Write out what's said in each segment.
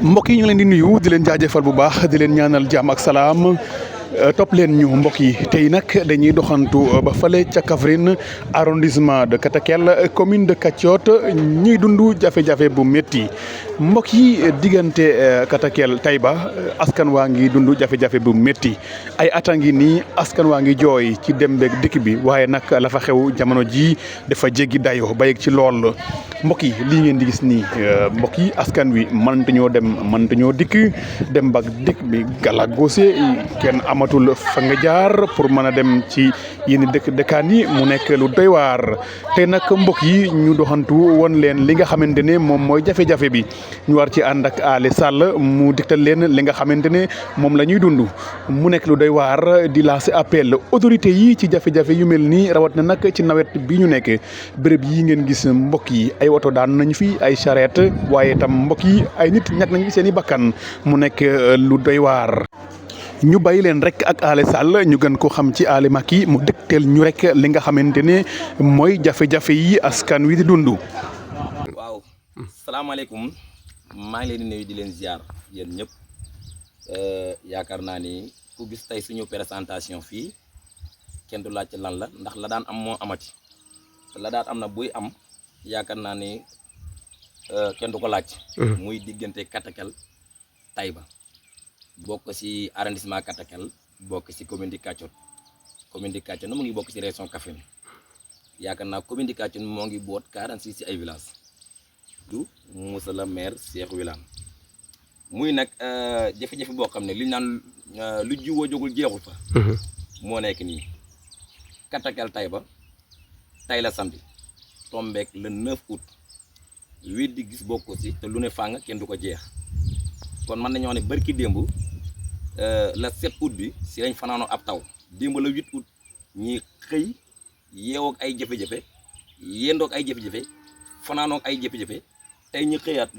mbokk yi ñu ngi leen di nuyu di leen jaajëfal bu baax di leen ñaanal jàmm ak salaam topp leen ñu mbokk yi tey nag dañuy doxantu ba fale ca Kaffrine arrondissement de Katakel commune de Kathiot ñuy dund jafe-jafe bu métti mbokk yi diggante Katakel Taïba askan waa ngi dund jafe-jafe bu métti ay at a ngi nii askan waa ngi jooy ci dem beeg dikk bi waaye nag la fa xew jamono ji dafa jéggi dayoo ba yegg ci lool mbokk yi lii ngeen di gis nii mbokk yi askan wi mënatuñoo dem mënatuñoo dikk dem bak dikk bi galagoose kenn amatul fa nga jaar pour mën a dem ci yenn dëkkaan yi mu nekk lu doy waar te nag mbokk yi ñu doxantu woon leen li nga xamante ne moom mooy jafe-jafe bi ñu war ci ànd ak Ali Sall mu diktal leen li nga xamante ne moom la ñuy dund mu nekk lu doy waar di lancer appel autorité yi ci jafe-jafe yu mel nii rawat na nag ci nawet bi ñu nekk béréb yi ngeen gis mbokk yi ay oto daan nañ fi ay charrette waaye tam mbokk yi ay nit ñàkk nañ fi seen i bakkan mu nekk lu doy waar. ñu bàyyi leen rek ak Ali Sall ñu gën ko xam ci Ali Macky mu dëgteel ñu rek li nga xamante ne mooy jafe-jafe yi askan wi di dund. waaw salaamaaleykum maa ngi leen di nuyu di leen ziar yéen ñëpp yaakaar naa ni ku gis tey suñu présentation fii kenn du laaj lan la ndax la daan am moo amati la daan am na buy am yaakaar naa ni kenn du ko laaj. muy diggante Katakel Taïba. bokk ci arrondissement Katakel bokk ci commune di Kathiot commune di Kathiot na mu ngi bokk ci région Kaffrine yaakaar naa commune di Kathiot moo ngi boot 46 ci ay villages du monsieur le maire Cheikh Wilane muy nag jafe-jafe boo xam ne li ñu naan lu jiwoo jógul jeexul fa moo nekk nii Katakel Taïba tay la samedi tombeek le 9 août wii di gis bokk ci te lu ne fàng kenn du ko jeex kon mën nañoo ne barki démb la 7 août bi si lañ fanaanoo ab taw démb la 8 août ñi xëy yeewoog ay jafe-jafe yendoog ay jafe-jafe fanaanoog ay jafe-jafe tey ñu xëyaat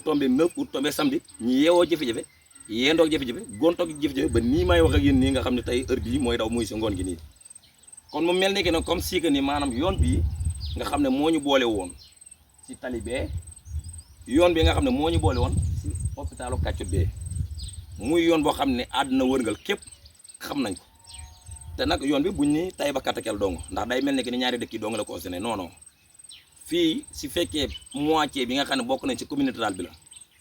tombé 9 août tombé samedi ñi yeewoo jafe-jafe yendoog jafe-jafe gontoog jafe-jafe ba nii may wax ak yéen nii nga xam ne tey heure bii mooy daw muy si ngoon gi nii kon mu mel ni que ne comme si que ni maanaam yoon bii nga xam ne moo ñu boole woon si talibé yoon bi nga xam ne moo ñu boole woon si hôpitalu Kathiot bee muy yoon boo xam ne àdduna wërngal képp xam nañ ko te nag yoon bi buñ ni Taïba Katakel dong ndax day mel ne que ni ñaari dëkk yi dong la concerné non non fii si fekkee moitié bi nga xam ne bokk nañ ci communauté rurale bi la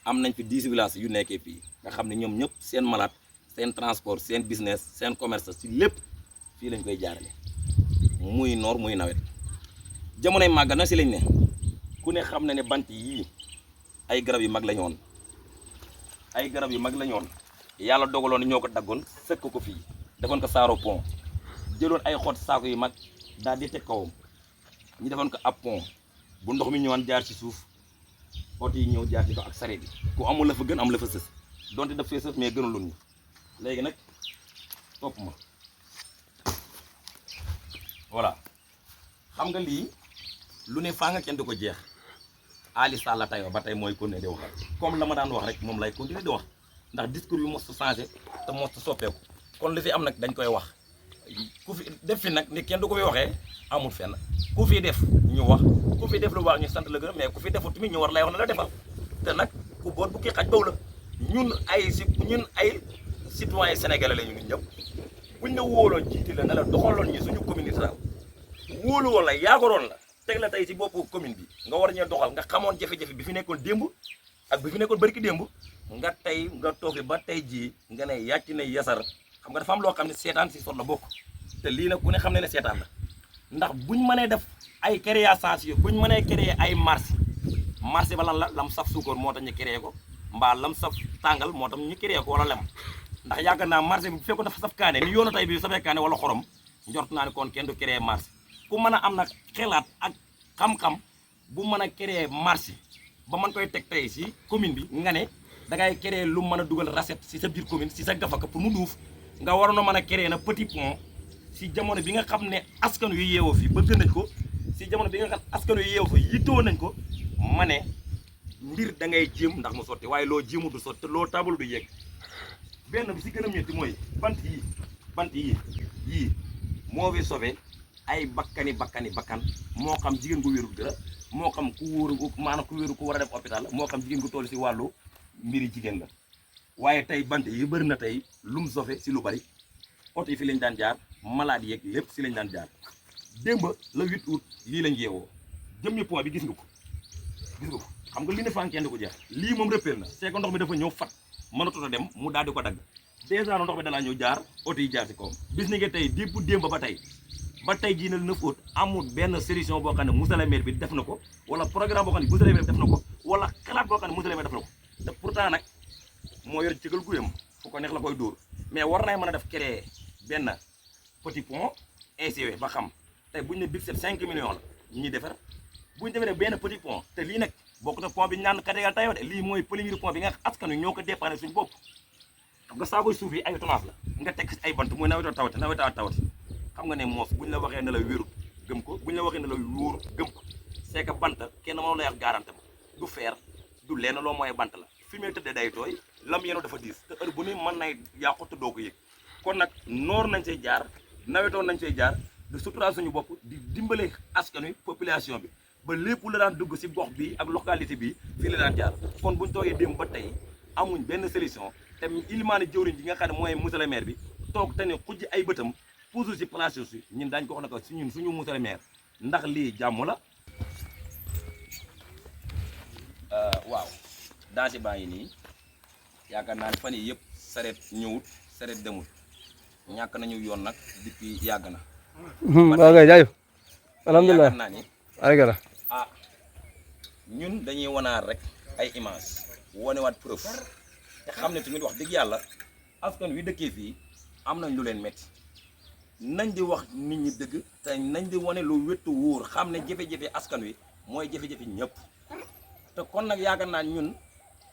am nañ fi 10 villages yu nekkee fii nga xam ne ñoom ñëpp seen malade seen transport seen business seen commerce si lépp fii lañ koy jaarale muy noor muy nawet jamonoy màggal na si lañ ne ku ne xam na ne bant yii ay garab yu mag la ñoon ay garab yu mag la ñoon yàlla dogaloon ñoo ko daggoon sëkk ko fii defoon ko saaro pont jëloon ay xot saako yu mag daal di teg kawam ñu defoon ko ab pont bu ndox mi ñëwaan jaar ci suuf oto yi ñëw jaar ci kaw ak sareet yi ku amul la fa gën am la fa sës donte daf fee sës mais gënaloon ñu léegi nag topp ma voilà xam nga lii lu ne faa nga kenn du ko jeex Ali Sall Taïba ba tey mooy continuer di wax comme la ma daan wax rek moom lay continuer di wax ndax discours bi mos a changé te mos a soppeeku kon li fi am nag dañ koy wax ku fi def fi nag ni kenn du ko fi waxee amul fenn ku fi def ñu wax ku fi def lu baax ñu sant la gërëm mais ku fi defut tamit ñu war lay wax ne la defal te nag ku boot bu kii xaj baw la ñun ay citoyen sénégalais la ñu ñun ñëpp buñ la wóoloon jiiti la ne la doxaloon ñu suñu communauté daal wóolu woon la yaakaaroon la teg la tey ci boppu commune bi nga war ñee doxal nga xamoon jafe-jafe bi fi nekkoon démb ak bi fi nekkoon barki démb nga tey nga toofi ba tey jii nga ne yàcc ne yasar xam nga dafa am loo xam ne seetaan si sot la bokk te lii nag ku ne xam ne seetaan la ndax buñ mënee def ay création buñ mënee créer ay marché ba lan la lam saf suukar moo tax ñu créé ko mbaa lam saf tàngal moo tax ñu créé ko wala lem ndax yaakaar naa marché bi bu fekkoon dafa saf kaane ni yoonu tey bi safee kaane wala xorom njort naa ne kon kenn du créer marché ku mën a am nag xelaat ak xam-xam bu mën a créer marché ba mën koy teg tey si commune bi nga ne dangay créer lu mën a dugal recette si sa biir commune si sa gafaka pour mu duuf nga waroon a mën a créer na petit pont si jamono bi nga xam ne askan yu yeewoo fi bëgg nañ ko si jamono bi nga xam askan yu yeewoo fi yittoo nañ ko ma ne mbir da ngay jéem ndax mu sotti waaye loo jéemu du sotti loo tabal du yegg benn bi si gën a métti mooy bant yii moo fi sauvé ay bakkan moo xam jigéen gu wérul dara moo xam ku wóoru maanaam ku wéru ku war a dem hôpital moo xam jigéen gu toll si wàllu mbiri jigéen la waaye tey bant yi bëri na tey lum sofe si lu bari oto yi fi lañ daan jaar malade yeeg lépp si lañ daan jaar démb le 8 août lii lañ yeewoo jëmmi point bi gis nga ko xam nga li ne fànkeen di ko jeex lii moom rëppeel na c'est que ndox mi dafa ñëw fat mënatut a dem mu daal di ko dagg dèjà ndox mi dalaa ñëw jaar oto yi jaar si kawam bis ni nga tey dépp démb ba tey jii na le 9 août amul benn solution boo xam ne monsieur le maire bi def na ko wala programme boo xam ne monsieur le maire bi def na ko wala xalaat boo xam ne monsieur le maire def na ko te pourtant nag moo yor cëgal guyam fu ko neex la koy dóor mais war nay mën a def créer benn petit pont ICW ba xam tey buñ ne budget 5 millions la ñu ñuy defar buñ defaree benn petit pont te lii nag bokk na pont bi ñu naan Katakel Taïba de lii mooy premier pont bi nga askan wi ñoo ko dépanné suñu bopp xam nga saakoy suuf yi ay tonnage la nga teg ay bant mooy nawetoo tawati xam nga ne moos buñ la waxee ne la wérut gëm ko buñ la waxee ne la wóor gëm ko c'est que bant kenn mënoo lay wax garanti ma du fer du lenn loo mooy bant la fi muy tëddee day tooy lam yeno dafa diis te heure bu ni mën nay yàqu te doo ko yëg kon nag noor nañ see jaar nawetoon nañ see jaar di sutural suñu bopp di dimbale askan wi population bi ba lépp la daan dugg si gox bi ak localité bi fii la daan jaar kon buñ toogee démb ba tey amuñ benn solution te ilimaane jëwriñ bi nga xam ne mooy monsieur le maire bi toog te ne xujj ay bëtam toujours si place si ñun daañu ko wax ne ko si ñun suñu monsieur le maire ndax lii jàmm la waaw danger baa ngi nii yaakaar naa ne fan yii yëpp sareet ñëwut sareet demul ñàkk nañu yoon nag depuis yàgg na. waaw kay jaajëf alhamdulilah yaakaar naa ni alhamdulilah ñun dañuy wanaat rek ay image wanewaat preuve te xam ne tamit wax dëgg yàlla askan wi dëkkee fii am nañ lu leen métti nañ di wax nit ñi dëgg te nañ di wane lu wéttu wóor xam ne jafe-jafe askan wi mooy jafe-jafe ñëpp te kon nag yaakaar naa ñun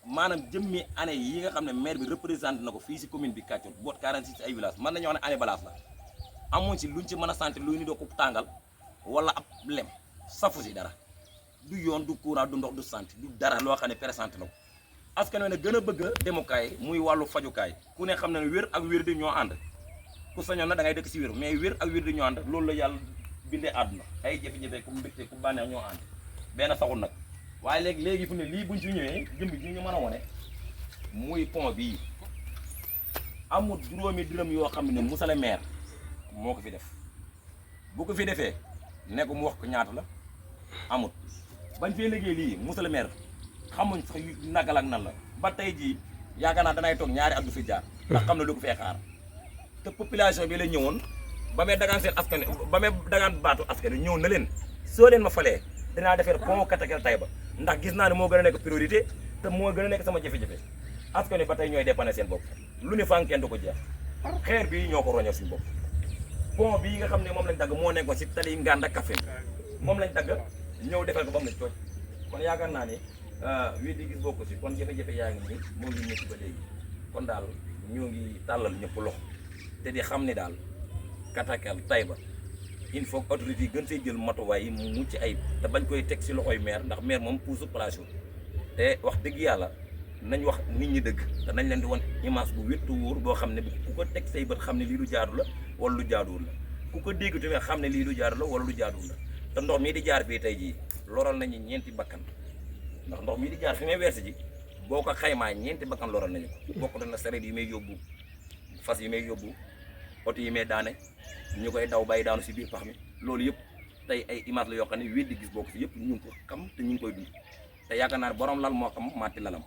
maanaam jëmmi année yi nga xam ne maire bi représenté na ko fii si commune bi Kacoor boot 46 ay villages mën nañu wax ne année balance la amuñ si luñ ci mën a sentir luy ni doo ko tàngal wala ab lem safu si dara du yoon du courant du ndox du santé du dara loo xam ne présenté na ko askan wi ne gën a bëgg a demukaay muy wàllu fajukaay ku ne xam ne wér ak wér di ñoo ànd ku sañoon na da ngay dëkk si wér mais wér ak wér di ñoo ànd loolu la yàlla bindee àdduna ay jafe-jafe ku mbégte ku bànneex ñoo ànd benn saxul nag waaye léegi fu ne lii buñ ci ñëwee jëmb ji ñu mën a wone muy pont bii amul juróomi dërëm yoo xam ne monsieur le maire moo ko fi def bu ko fi defee ne ko mu wax ko ñaata la amut bañ fee liggéey lii monsieur le maire xamuñ sax nagal ak nan la ba tey jii yaakaar naa danay toog ñaari at du fi jaar ndax xam ne lu ko fee xaar te population bi la ñëwoon ba may dagaan seen askan ba may dagaan baatu askan wi ñëw na leen soo leen ma falee dinaa defar pont Katakel Taïba ndax gis naa ne moo gën a nekk priorité te moo gën a nekk sama jafe-jafe askan wi ba tey ñooy dépanner seen bopp lu ne fànkeen du ko jeex xeer bii ñoo ko roñal suñu bopp pont bii nga xam ne moom lañ dagg moo nekkoon si tali Nganda Kaffrine moom lañ dagg ñëw defal ko ba mu lañ cooj kon yaakaar naa ne wii di gis bokku si kon jafe-jafe yaa ngi nii moo ngi ñëpp ba léegi kon daal ñoo ngi tàllal ñëpp loxo te di xam ne daal Katakel Taïba il faut que autorité yi gën see jël matuwaay yi mu mucc ayib te bañ koy teg si loxoy maire ndax maire moom puusu place te wax dëgg yàlla nañ wax nit ñi dëgg te nañ leen di won image bu wéttu wóor boo xam ne ku ko teg say bët xam ne lii lu jaadu la wala lu jaaduwul la ku ko dégg tamit xam ne lii lu jaadu la wala lu jaaduwul la te ndox mii di jaar fii tey jii loral nañu ñeenti bakkan ndax ndox mii di jaar fi may verse ji boo ko xaymaa ñeenti bakkan loral nañu ko bokk na sareet yi may yóbbu fas yi may yóbbu oto yi may daane ñu koy daw bay daanu si biir pax mi loolu yëpp tey ay image la yoo xam ne weddi gis bokk si yëpp ñu ngi ko xam te ñu ngi koy dund te yaakaar naa borom lal moo xam maati lalam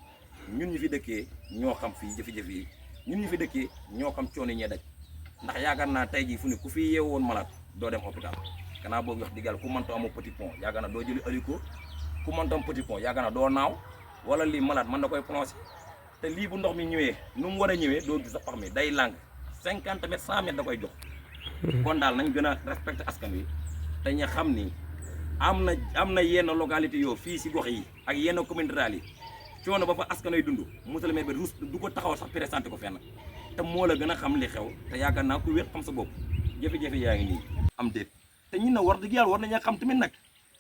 ñun ñu fi dëkkee ñoo xam fii jafe-jafe yi ñun ñu fi dëkkee ñoo xam coono ñee daj ndax yaakaar naa tey jii fu ne ku fi yeewoon malade doo dem hôpital kanaa boobu wax diggal ku mënta amoo petit pont yaakaar naa doo jëli aliko ku mënta am petit pont yaakaar naa doo naaw wala lii malade mën na koy plongé te lii bu ndox mi ñëwee nu mu war a ñëwee doo gis sa pax mi day làng 50 mètres 100 mètres da koy jox kon daal nañ gën a respecté askan wi te ñu xam ni am na yenn localité yoo fii si gox yi ak yenn commune rurale yi coono ba fa askan wi dund monsieur le maire bi ruus du ko taxaw sax présenté ko fenn te moo la gën a xam li xew te yaakaar naa ku wér xam sa bopp jafe-jafe yaa ngi nii am déet te ñun na war dëgg yàlla war nañu xam tamit nag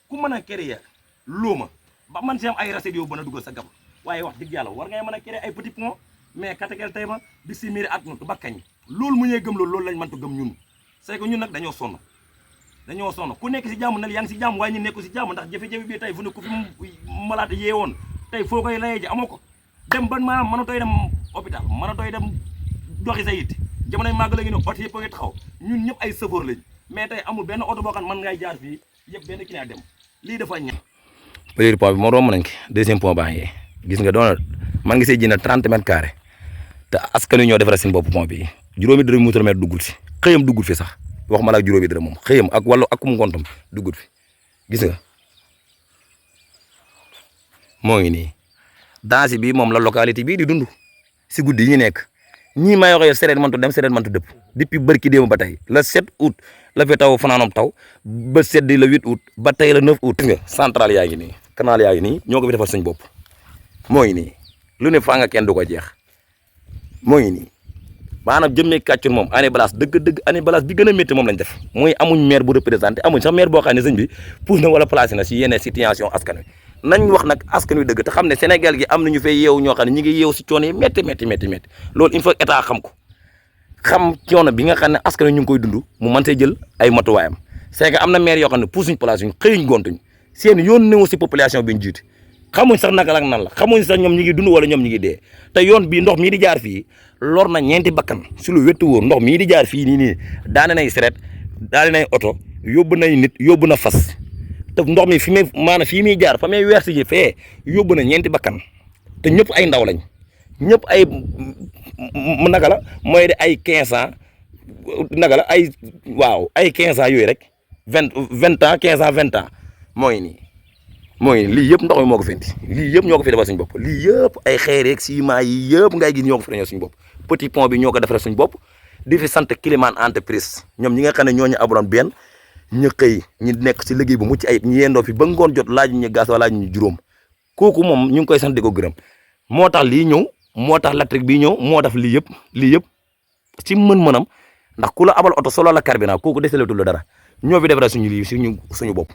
ku mën a créer luuma ba man si am ay recettes yoo mën a dugal sa gab waaye wax dëgg yàlla war ngay mën a créer ay petit pont mais Katakel Taïba bi si miiri at ba kañ loolu mu ñee gëm loolu lañ mënta gëm ñun c'est que ñun nag dañoo sonn ku nekk si jàmm nag yaa ngi si jàmm waaye ñu nekku si jàmm ndax jafe-jafe bi tey fu ne ku fi malaata yee woon tey foo koy layee ji amoo ko dem ba maanaam mënatooy dem hôpital mënatooy dem doxi sa yitte jamonoy màgg la ngi ne oto yëpp a ngi taxaw ñun ñëpp ay chauffeur lañ mais tey amul benn oto boo xam ne mën ngay jaar fii yëpp benn client dem lii dafa ñaaw. premier point bi moo romb nañ ko deuxième point baa ngi gis nga doon man ngi see jënd 30 mètres carrés te askan wi ñoo defaral seen bopp pont bi juróomi dërëm mu mètre duggul si xëyam duggul fi sax waxuma la ak juróomi dërëm moom xëyam ak wàllu ak kum ngontam duggul fi gis nga moo ngi nii dansi bi moom la localité bii di dund si guddi yi ñu nekk ñii may waxee sereet mantu dem sereet mantu dëpp depuis bërki démb ba tey le 7 août la fi taw fanaanoom taw ba seddi le 8 août ba tey le 9 août. gis nga centrale yaa ngi nii canal yaa ngi nii ñoo ko fi defal suñ bopp moo ngi nii lu ne faa nga kenn du ko jeex moo ngi nii maanaam jëmmee kàccur moom année balance dëgg-dëgg année balance bi gën a métti moom lañ def mooy amuñ maire bu représenté amuñ sax maire boo xam ne sëñ bi pousse na wala placé na si yenn situation askan wi nañ wax nag askan wi dëgg te xam ne Sénégal gi am nañu fay yeewu ñoo xam ne ñi ngi yeewu si coono yi métti loolu il faut état xam ko xam coono bi nga xam ne askan wi ñu ngi koy dund mu mën see jël ay matuwaayam c'est que am na maire yoo xam ne pousse ñu place ñu xëyuñ gontuñ seen yoon newu si population bi ñu jiite xamuñ sax naka la nan la xamuñ sax ñoom ñi ngi dund wala ñoom ñi ngi dee te yoon bii ndox mii di jaar fii lor na ñeenti bakkan si lu wéttu wóor ndox mii di jaar fii nii daane nay seret daane nay oto yóbbu nay nit yóbbu na fas te ndox mi fi muy maanaam fii muy jaar fa muy weer si ji fee yóbbu na ñeenti bakkan te ñëpp ay ndaw lañ ñëpp ay naka la mooy de ay 15 ans naka la ay waaw ay 15 ans yooyu rek 20 ans 15 ans 20 ans mooy nii lii yëpp ndox mi moo ko fenti lii yëpp ñoo ko fi defal suñu bopp lii yëpp ay xeer yeeg ciment yi yëpp ngay gis ñoo ko fi defal suñu bopp petit pont bi ñoo ko defaral suñu bopp di fi sant Kilimane entreprise ñoom ñi nga xam ne ñoo ñu abaloon benn ñu xëy ñu nekk si liggéey bu mucc ayib ñu yendoo fi ba ngoon jot laaj ñu gas wala laaj ñu juróom kooku moom ñu ngi koy sant di ko gërëm moo tax lii ñëw moo tax latrik bii ñëw moo def lii yëpp ci mën-mënam ndax ku la abal oto solo la carburant kooku deseletul la dara ñoo fi defaral suñu lii suñu bopp